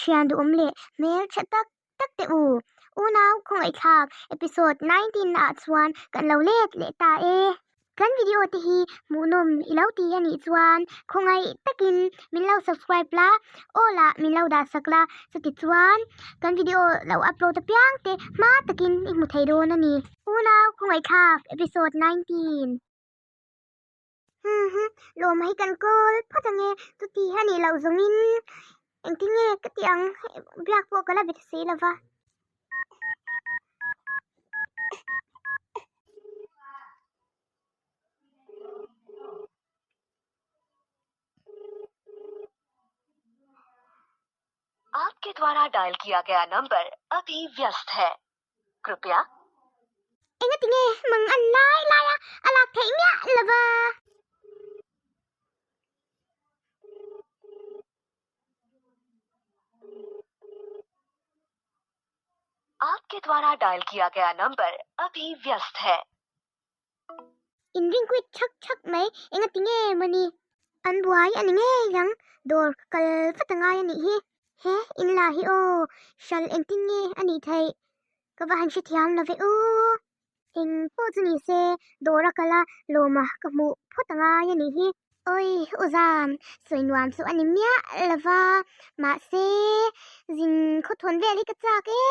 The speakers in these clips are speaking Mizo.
Thian duhawm leh hmeltha tak tak teh u. Unau khawngaihthlak episode 19 ah chuan kan lo let leh ta e. Kan video te hi hmuhnawm i lo ti a nih chuan khawngaih takin min lo subscribe la, all ah min lo dah sak la, chuti chuan kan video lo upload apiang te hma takin i hmu thei dawn a ni. Unau khawngaihthlak episode 19. Lawma hi kan kawl phawt ange chuti a nih loh zawngin engtin nge ka tih ang biak pawh ka la be ta si lova. आपके द्वारा डायल किया गया नंबर अभी व्यस्त है कृपया Enga tinge mang an lai lai a, a lak theih miah lova. आपके द्वारा डायल किया गया नंबर अभी व्यस्त है In ring quit chhak chhak mai enga tinge mawni an buai a ni ngei ang dawr ka kal vat angai a nih hi he in la hi aw hral engtin nge a nih theih ka va han hrethiam lo ve u eng pawh chu ni se dawr a kal a lawma ka hmuh phawt angai a nih hi. Awi u zam, sawi nuam chu a ni miah lo va, mahse zin khawthawn vel hi ka chak e,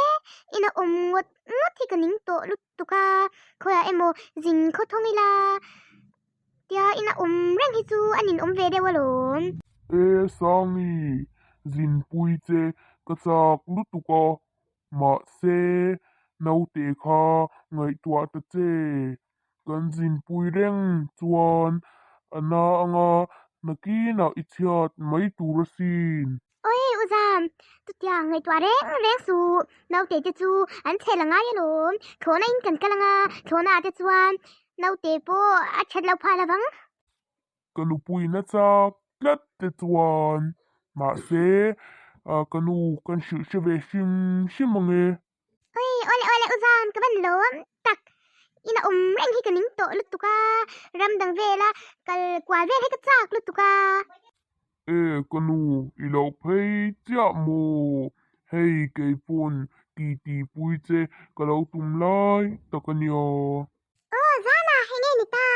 ina awm ngawt ngawt hi ka ning tawh lutuk a, khawiah emaw zin khawthawng ila tia ina awm reng hi chu a ninawm ve deuh alawm. E Sangi, zin pui che ka chak lutuk a, mahse naute kha ngaihtuah ta che. Kan zinpui reng chuan a na anga nakinah i chhiat mai tur asin. Oi u Zam, chutiang ngaihtuah reng reng suh, naute te chu an chhe la ngai alawm, thlawhna in kan kal anga thlawhna ah te chuan naute pawh a that loh phah lovang. Ka nupuina chak tlat te chuan mahse ka nu kan hrilh hre ve hrim hrim ange. Oi, awle awle u Zam, ka van lawm tak. Ina awm reng hi ka ning tawh lutuk a, ram dang vela kal kual vel hi ka chak lutuk a. E ka nu, i lo phei chiah maw? Hei kei pawn titi pui che ka lo tum lai tak a nia. Aw Zama, hei nge ni ta?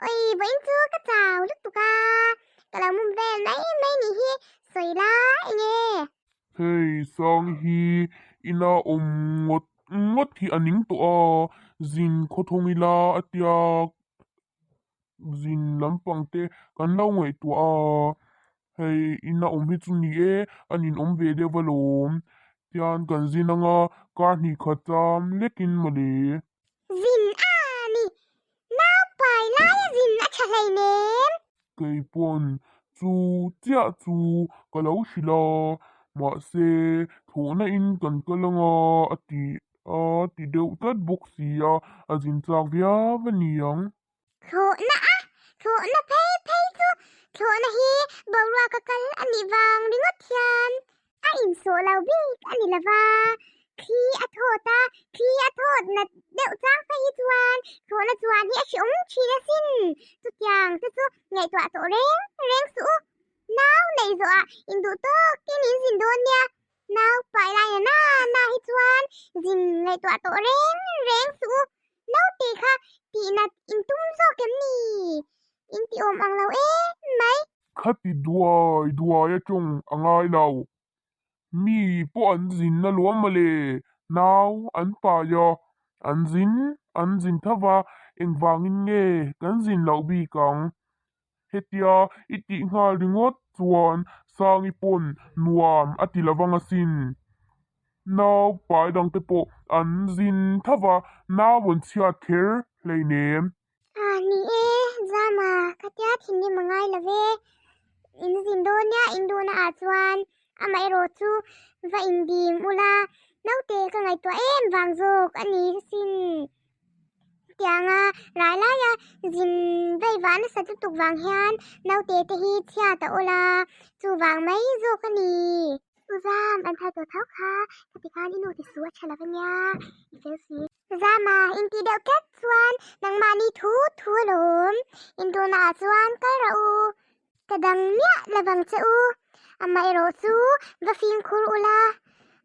Oi, vawiin chu ka chau lutuk a, ka lo mum vel mai mai nih hi, sawi la enge? Hei sang hi ina awm ngawt ngawt hi a ning tawh a, zin khawthawng ila a tia zin lampang te kan lo ngaihtuah a, hei ina awm hi chu ni e a ninawm ve deuh alawm tian kan zin anga kar hnih khat cham lekin mawle. Zin a ni, nau pai laia zin a tha hleinem. Kei pawn chu chiah chu ka lo hrilh a, mahse thlawhna in kan kal anga a ti a ti deuh tlat bawk si a, a zin chak viau a ni ang. Thlawhna a, thlawhna phei phei chu thlawhna hi boruak a kal a nih vang ringawt hian a insawh lo bik a ni lova, thli a thawt a, thli a thawt nat deuh chang phei hi chuan thlawhna chuan hi a hreawm thin asin. Chutiang te chu ngaihtuah tawh reng reng suh u. Nau neih zawhah induh tawkin in zin dawn nia. Nau pai lai na na hi chuan zin ngaihtuah tawh reng reng suh u. Naute kha tihnat in tum zawk em ni? In ti awm ang lo em mai. Khati duai duai a tawng a ngai lo. Mi pawh an zin na luam mawle, nau an pai a, an zin an zin tho va, engvangin nge kan zin loh bik ang? Hetia i tih nghal ringawt chuan Sangi pawn nuam a ti lovang asin. Nau pai dangte pawh an zin tho va, nau an chhiat kher hleinem. A ni e, Zama, khatia thinrim a ngai lo ve. In zin dawn nia in duhna ah chuan amaherawh chu va indim ula, naute ka ngaihtuah em vang zawk a ni sin. Tianga rai laia zin vei vah nasa lutuk vang hian naute te hi chhiat a awl a, chuvang mai zawk a ni. U Zam, an thar tawh tho kha, khati khan i nu ti su a tha lo ania, i fel si. Zama, intih deuh tlat chuan nangmahni thu thu alawm, indawhnaah chuan kal rawh u, ka dang miah lovang che u. Amaherawh chu va fimkhur ula,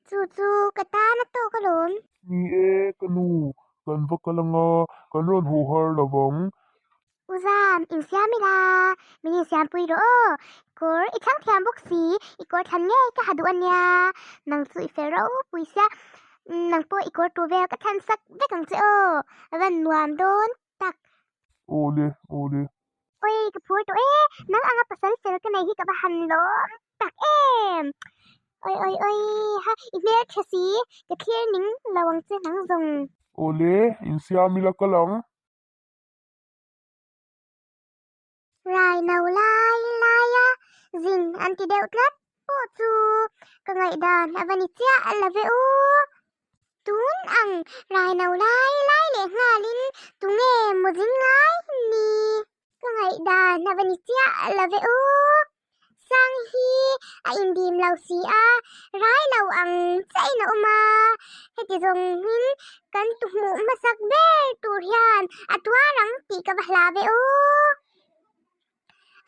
chu chu ka tan a tawk alawm. Ni e, ka nu, kan va kal anga, kan rawn haw har lo vang. U Zam, insiam ila, min insiampui rawh aw. Kawr i thlang thiam bawk si, i kawr thlan ngei ka ha duh a nia. Nang chu i fel ropui sia, nang pawh i kawr tur vel ka thlan sak vek ang che aw, a van nuam dawn tak. Awle, awle. Oi, ka phur tawh e, nang anga pasal fel ka nei hi ka va han lawm tak em. Oi, oi, oi, ha, i hmel tha si, ka thlir ning lo ang che nang zawng. Awle, insiam ila kal ang. Rai no lai lai a zin an ti deuh tlat pawh chu ka ngaihdan a va ni chiah a la ve u. Tun ang rai no lai lai leh nghalin tunge maw zin ngai ni? Ka ngaihdan a va ni chiah a la ve u. Sang hi a indim lo si a, rai lo ang chiahin a awm a, heti zawngin kan tuhmuh hmasak ber tur hian a tuar ang tih ka va hla ve aw.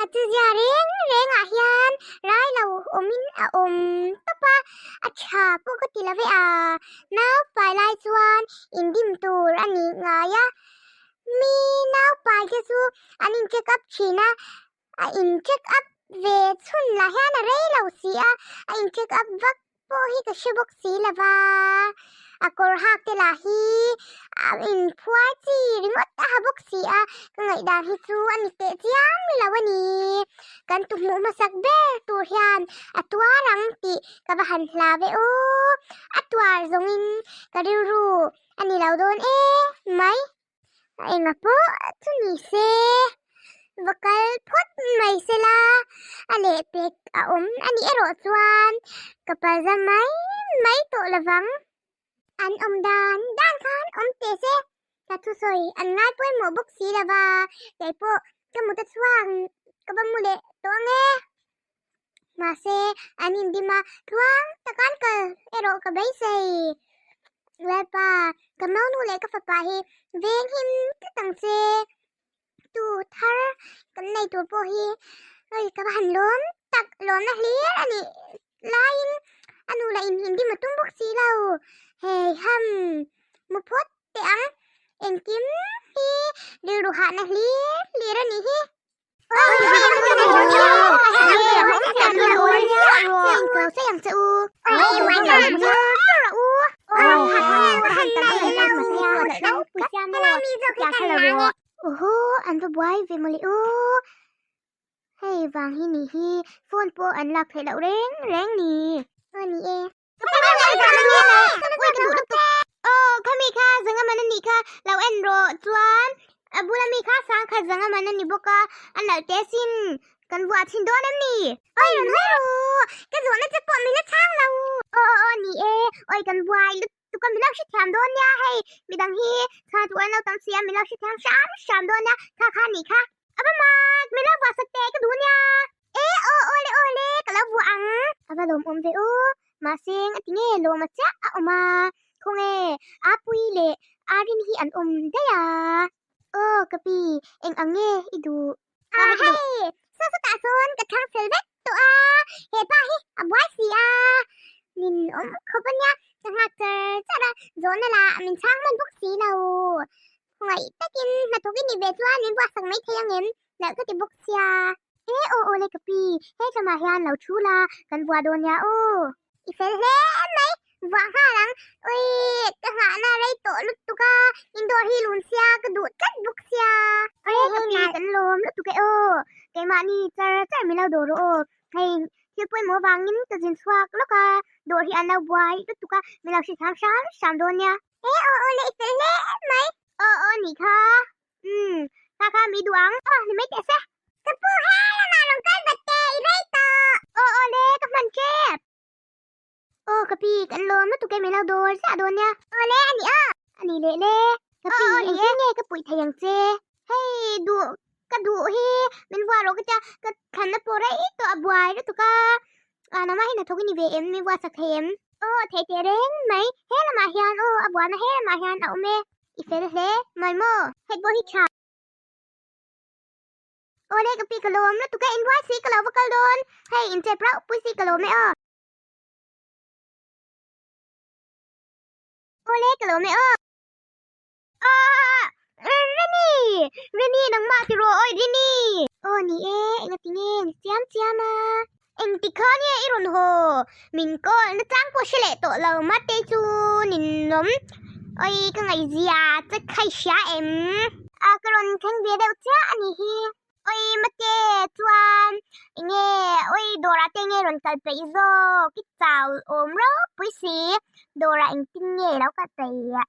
A chuzia reng rengah hian rai lo awmin a awm tawp a, a tha pawh ka ti lo ve a, naupai lai chuan indim tur a ni ngai a, mi naupai te chu an in check up thin a, a in check up ve chhun lah hian a rei lo si a, a in check up vak pawh hi ka hre bawk si lo va, a kawr hak te lah hi a in phuar chi ringawt a ha bawk si a, ka ngaihdan hi chu a ni teh chiam lo a ni, kan tu hmuh hmasak ber tur hian a tuar ang tih ka va han hla ve aw, a tuar zawngin ka rilru a ni lo dawn e mai. A enga pawh chu ni se, va kal phawt mai se la, a lehpek a awm a nih erawh chuan ka palza mai mai tawh lovang. An awm dan dan khan awm teh se, ka thusawi an ngai pawimawh bawk si lova, kei pawh ka mut a chhuak ka va mu leh tawh ang e. Mahse, an indim a, tluang taka an kal erawh ka beisei. Lalpa, ka maunu leh ka fapa hi veng him tlat ang che. Tu thar kan nei tur pawh hi oi ka va han lawm tak, lawmna hlir a nih laiin a nu lah in indim a tum bawk si lo. Hei ham, mu phawt teh ang, engkim hi rilru hahna hlir hlir a nih hi. Hei vang hi ni hi phone pawh an lak theih loh reng reng ni. Aw ni e. Aw khami kha zanga man a nih kha lo en rawh chuan a bula mi kha sang khat zanga man a ni bawk a a nalh teh sin kan vuah chhin dawn em ni oi rawn hawi ru ka zawhna che pawh min la chhang lo aw aw aw ni e oi kan buai lutuk a min lo hrethiam dawn nia hei midang hi thla tur an lo tam si a min lo hrethiam hram hram dawn nia kha kha nih kha a va mak min lo vuah sak teh ka duh nia. E aw awle awle ka lo vuah ang. A va lawmawm ve aw. Mahse a ti nge lawm a chiah a awm a. Khawnge Apui leh Arin hi an awm daih a. Aw ka pi eng ang nge i duh? A hei saw sawtah sawn ka thlang fel vek tawh a. He pa hi a buai si a. Min awm khawp a nia ka nghak char char a. Zawhna lah min chhang hman bawk si lo. Khawngaih takin hnathawk i nih ve chuan min buatsak mai thei ang em? Nalh ka ti bawk sia. E aw aw le ka pi, he tlamah hian lo thu la, kan vuah dawn nia aw. I fel hle mai, vuah nghal ang. Ui, ka nghahna rei tawh lutuk a, indoor hi lun sia, ka duh tlat bawk sia. E ka pi, kan lawm lutuk e aw. Keimahni char char min lo dawh rawh aw. Hei, thil pawimawh vangin ka zin chhuak lawk a, dawr hi an lo buai lutuk a, min lo hrilh hram hram hram dawn nia. E aw aw le, i fel hle mai. Aw aw nih kha. Umm, kha kha mi duh ang. Aw, ni mai teh se. Ka pu he lamah rawn kal vat teh, i rei tawh. Aw aw le, ka hman tep. Aw ka pi, kan lawm lutuk e, min lo dawr ziah dawn nia. Aw le, a ni aw. A ni leh le. Ka pi, engtin nge ka puih thei ang che? Hei, duh, ka duh hi, min vuah rawh ka tia, ka thlanna pawh rei tawh a buai lutuk a. Ah, nangmah hi hnathawk i ni ve em? Min vuah sak thei em? Aw, thei teh reng mai. He lamah hian aw, a buahna he lamah hian a awm e. I fel hle mai maw? Hei pawh hi tha. Awle ka pi ka lawm lutuk e, inbuai si ka lo va kal dawn. Hei inchep rauh pui si ka lawm e aw. Awle ka lawm e aw. Aaa! Rini! Rini nangmah ti rawh awi Rini! Aw ni e, engati nge ni chiam chiam a? Engti kha nge i rawn haw? Min call na chang pawh hre leh tawh lo mate chu ninawm. Awi ka ngaihzia che kha i hria em? A ka rawn thleng ve deuh chiah a nih hi. Awi mate chuan enge awi dawrah te nge rawn kal peih zawk i chau awm ropui si dawrah engtin nge lo kal peih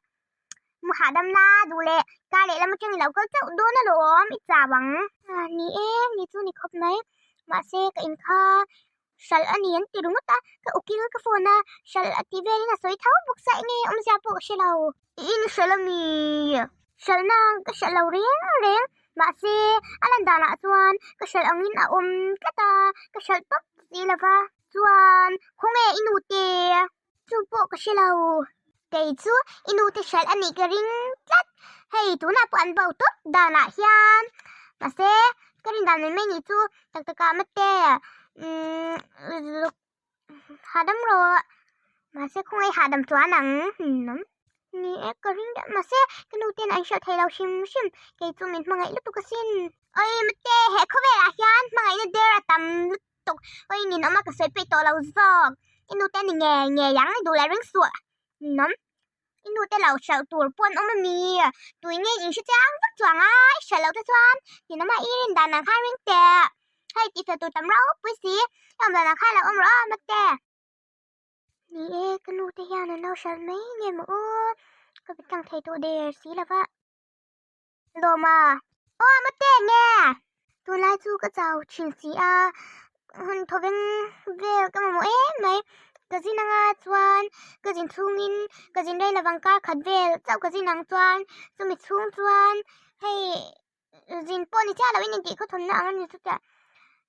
mu hahdam la duh leh kar leh lam atang i lo kal chauh dawn alawm i chau ang ni e ni chu ni khawp mai mahse ka in kha hralh a ni an ti ringawt a ka ukil ka phone a hralh a tih velin a sawi tho bawk sa enge awmzia pawh ka hre lo. I in hralh a mi? Hralhna ka hralh lo reng reng mahse a lan danah chuan ka hralh angin a awm tlat a ka hralh tawp si lo va chuan khawnge i nu te? Chu pawh ka hre lo. Kei chu i nu te hralh a nih ka ring tlat. Hei tunah pawh an bo tawp danah hian mahse ka rin dan mai mai nih chu tak takah mate umm hahdam rawh mahse khawngaih hahdam chuan ang ni e ka ring deuh mahse ka nu ten an hralh thei lo hrim hrim kei chu min hmangaih lutuk asin. Awi mate he khawvelah hian hmangaihna der a tam lutuk. tuk oi nin awm a ka sawi peih tawh lo zawk i nu te ni ngei ngei ang i duh leh ring suh nawm i nu te lo hralh tur pawh an awm ami tui nge in hre chiang vak chuang a i hralh loh te chuan nin awm a i rin dan ang khan ring teh hei tih fel tur tam ropui si i awm dan ang khan lo awm rawh a mate. Ni e ka nu te hian an lo hralh mai nge maw aw ka be tlang thei tawh der si lo va. Lawma, Aw mate nge? Tunlai chu ka chau thin si a, hun thawveng vel ka mamawh em mai. Ka zin anga chuan ka zin chhungin ka zin rei lovang kar khat vel chauh ka zin ang chuan chumi chhung chuan hei zin pawh ni chiah loin intih khawthawnna ang a ni chutiah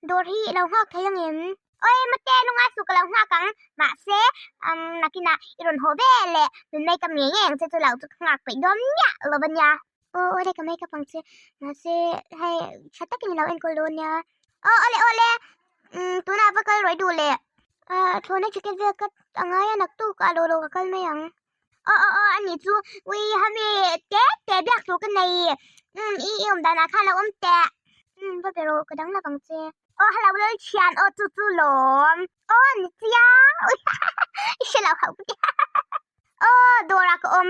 dawr hi i lo nghak thei ang em? Oi mate lungai suh ka lo nghak ang mahse umm nakinah i rawn haw ve leh min make up ngei ngei ang che chu lo chu ka nghak peih dawn miah lo va nia. Aw awle ka make up ang che mahse hei tha takin i lo enkawl dawn nia. Aw awle awle umm tunah va kal rawih duh leh ah thlawhna ticket vel ka a ngai a naktuk ah lo lo ka kal mai ang. Aw aw aw ani chu ui hami te te biak tur ka nei umm i i awm danah khan lo awm teh umm va be rawh ka dang lo vang che aw hello lal thian aw chu chu lawm aw ni chiang ui i hre lo hauh bawk e aw dawrah ka awm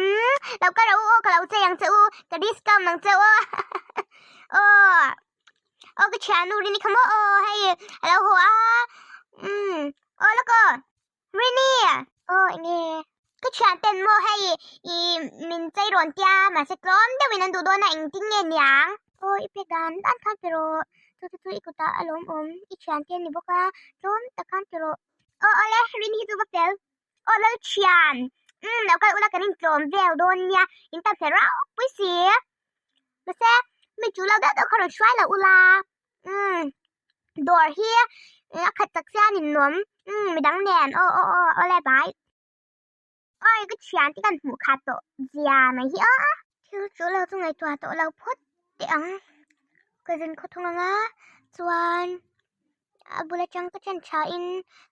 lo kal rawh u aw ka lo chei ang che u ka discount ang che u aw aw ka thiannu rini kha maw aw hei a lo haw a umm aw lawk aw. Rini! Aw enge? Ka thian ten maw hei i min chei rawn tia mahse tlawm deuhin an duh dawn a engtin nge niang? Aw i pek dan dan khan ti rawh chu chu chu i kutah a lawm awm i thian te a ni bawk a tlawm tak khan ti rawh. Aw awle Rini hi chu va fel aw lal thian umm lo kal ula kan intlawm vel dawn nia in tam hmel rau pui si mahse mi chu lo deuh deuh kha rawn hruai lo ula umm. Dawr hi a khat tak chian in nuam umm midang nen aw aw aw awle bai oi ka thian te kan hmuh khat tawh zia mai hi aw thil chu lo chu ngaihtuah tawh lo phawt teh ang ka zin khaw thung anga chuan a bul atang ka chen tha in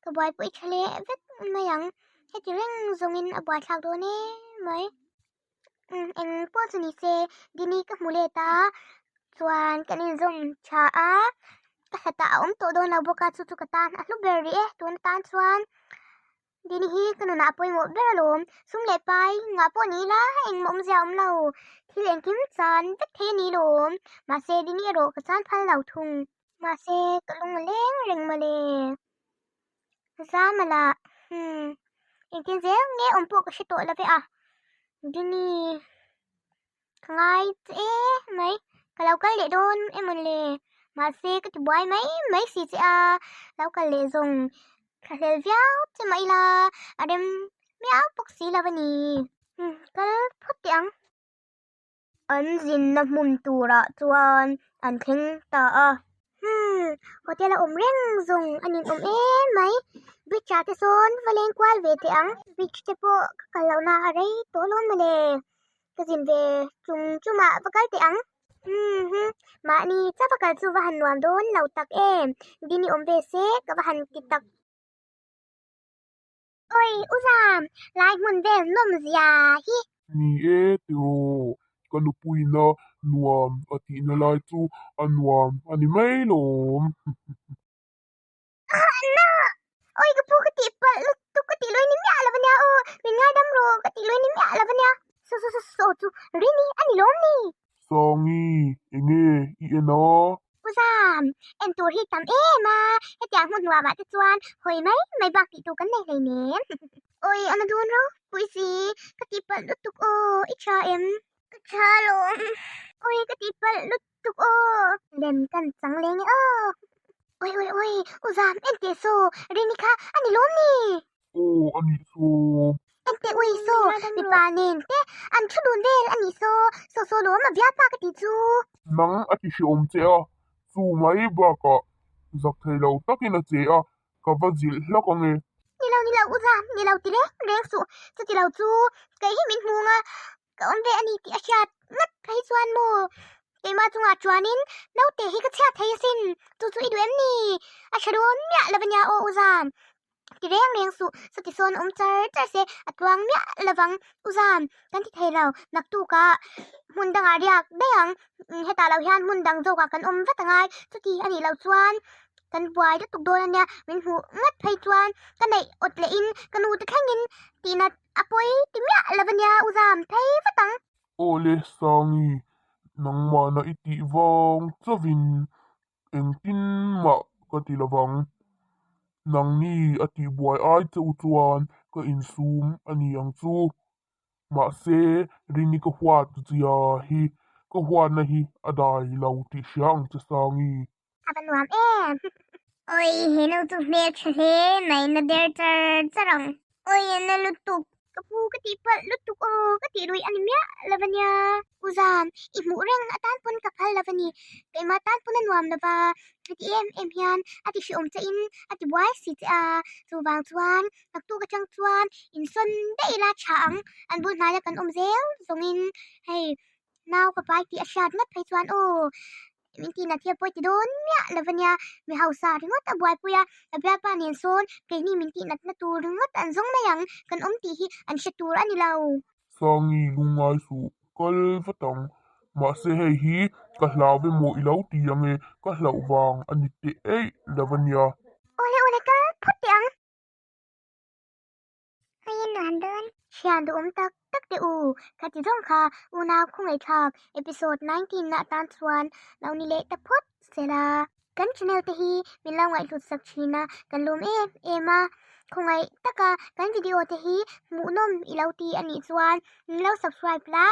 ka buaipui tha leh vek mai ang heti reng zawngin a buaithlak dawn em mai. Umm eng pawh chu ni se Dini ka hmu let a chuan kan inzawm tha a ka hlatah a awm tawh dawn lo bawk a chu chu ka tan a hlu ber rih e tun atan chuan Dini hi ka nunah a pawimawh ber alawm sum leh pai ngah pawh ni ila engmah awmzia a awm lo thil engkim chan vek thei a ni lawm mahse Dini erawh ka chan phal lo thung mahse ka lung a leng reng mawle. Zamala hmm engtin zel nge awm pawh ka hre tawh lo ve a Dini ka ngai che mai ka lo kal leh dawn emaw le mahse ka ti buai mai mai si che a lo kal leh zawng thla hlel viau che mah ila a rem miau bawk si lo a ni hmm kal phawt teh ang. An zinna hmun turah chuan an thleng ta a. Hmm, hotel a awm reng zawng a ninawm em mai. Bridge ah te sawn va leng kual ve teh ang. Bridge te pawh ka kal lohna a rei tawh lawn mawle. Ka zin ve chung chumah va kal teh ang. Umm mahni chauh a kal chu va han nuam dawn lo tak em, Dini awm ve se ka va han ti tak. Oi u Zam, lai hmun vel nawm zia hi. Ni e tiraw, ka nupuina nuam a tihna lai chu a nuam a ni mai lawm. Na! Oi ka pu ka tih palh lutuk ka tih lui ni miah lo ania aw, min ngaidam rawh ka tih lui ni miah lo ania. Saw saw saw saw chu Rini a ni lawm ni? Sangi, enge i en a? Pu Zam, en tur hi tam em a, hetiang hmun nuamah te chuan hawi mai mai bak tih tur kan nei hleinem. Oi a na dawn ropui si, ka tih palh lutuk aw, i tha em? Ka tha lawm. Oi ka tih palh lutuk. Tuk aw! Lem kan chang leng e aw! Oi oi oi! U Zam, en teh saw! Rini kha a ni lawm ni? Aw, a nih saw! En teh ui saw! Mipa nen te an thu dun vel a nih saw! Saw saw lawm a bialpa ka tih chu! Nang a ti hreawm che a, chu mai bakah zak thei lo takin a che a, ka va zilh hlak ang e. Ni lo, ni lo, U Zam, ni lo ti reng reng suh. Chuti lo chu kei hi min hmung a, Ka awm ve a ni tih a hriat ngat phei chuan maw keimah chungah chuanin naute hi ka chhiat thei asin, chu chu i duh em ni? A tha dawn miah lo ania aw U Zam, ti reng reng suh, chuti sawn awm char char se a tuang miah lovang U Zam, kan ti thei lo, naktukah hmun dangah riak daih ang, hetah loh hian hmun dang zawkah kan awm vat angai, chuti a nih loh chuan kan buai lutuk dawn ania, min hmuh ngat phei chuan ka neih awt lehin ka nu te thlengin tihna A pawi ti miah lo ania u zam phei vat ang. Aw le Sangi, nangmahna i tih vang chauhin engtin mah ka ti lovang. Nangni a tihbuai ai che u chuan ka insum a ni ang chu. Mahse, Rini ka huat zia hi ka huatna hi a dai lo tih hria ang che Sangi. A va nuam em! Oi, he no chu hmel tha hle mai, na der char char ang. Oi, a na lutuk. Ka pu ka tih palh lutuk aw, ka tih ruih a ni miah lo a nia. U Zam, i hmuh reng atan pawn ka phal lo a ni. Keimah tan pawn a nuam lo va, heti em em hian a ti hreawm che in a ti buai si che a. Chuvang chuan naktuk atang chuan insawn daih ila tha ang, an bul hnaia kan awm zel zawngin hei nau ka pai tih a hriat ngat phei chuan aw. Min tih nat hi a pawi ti dawn miah lo ania, mi hausa ringawt a buaipui a, a bialpa nen sawn keini min tih natna tur ringawt an zawng mai ang, kan awm tih hi an hre tur a ni lo. Sangi lungngai suh, kal vat ang, mahse hei hi ka hlau ve maw i lo ti ang e, ka hlauh vang a ni teh eih lo ania. Awle awle kal phawt teh ang. Hei a nuam dawn. Thian duhawm tak tak teh u, ka ti zawng kha unau khawngaihthlak episode 19 na atan chuan lo ni leh ta phawt sela. Kan channel te hi min lo ngaihhlut sak thin a, kan lawm em em a. Khawngaih taka kan video te hi hmuhnawm i lo ti a nih chuan min lo subscribe la,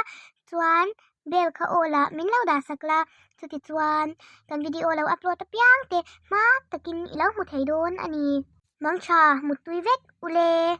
chuan bell kha aw la min lo dah sak la, chuti chuan kan video lo upload apiang te hma takin i lo hmu thei dawn a ni. Mangtha muttui vek ule.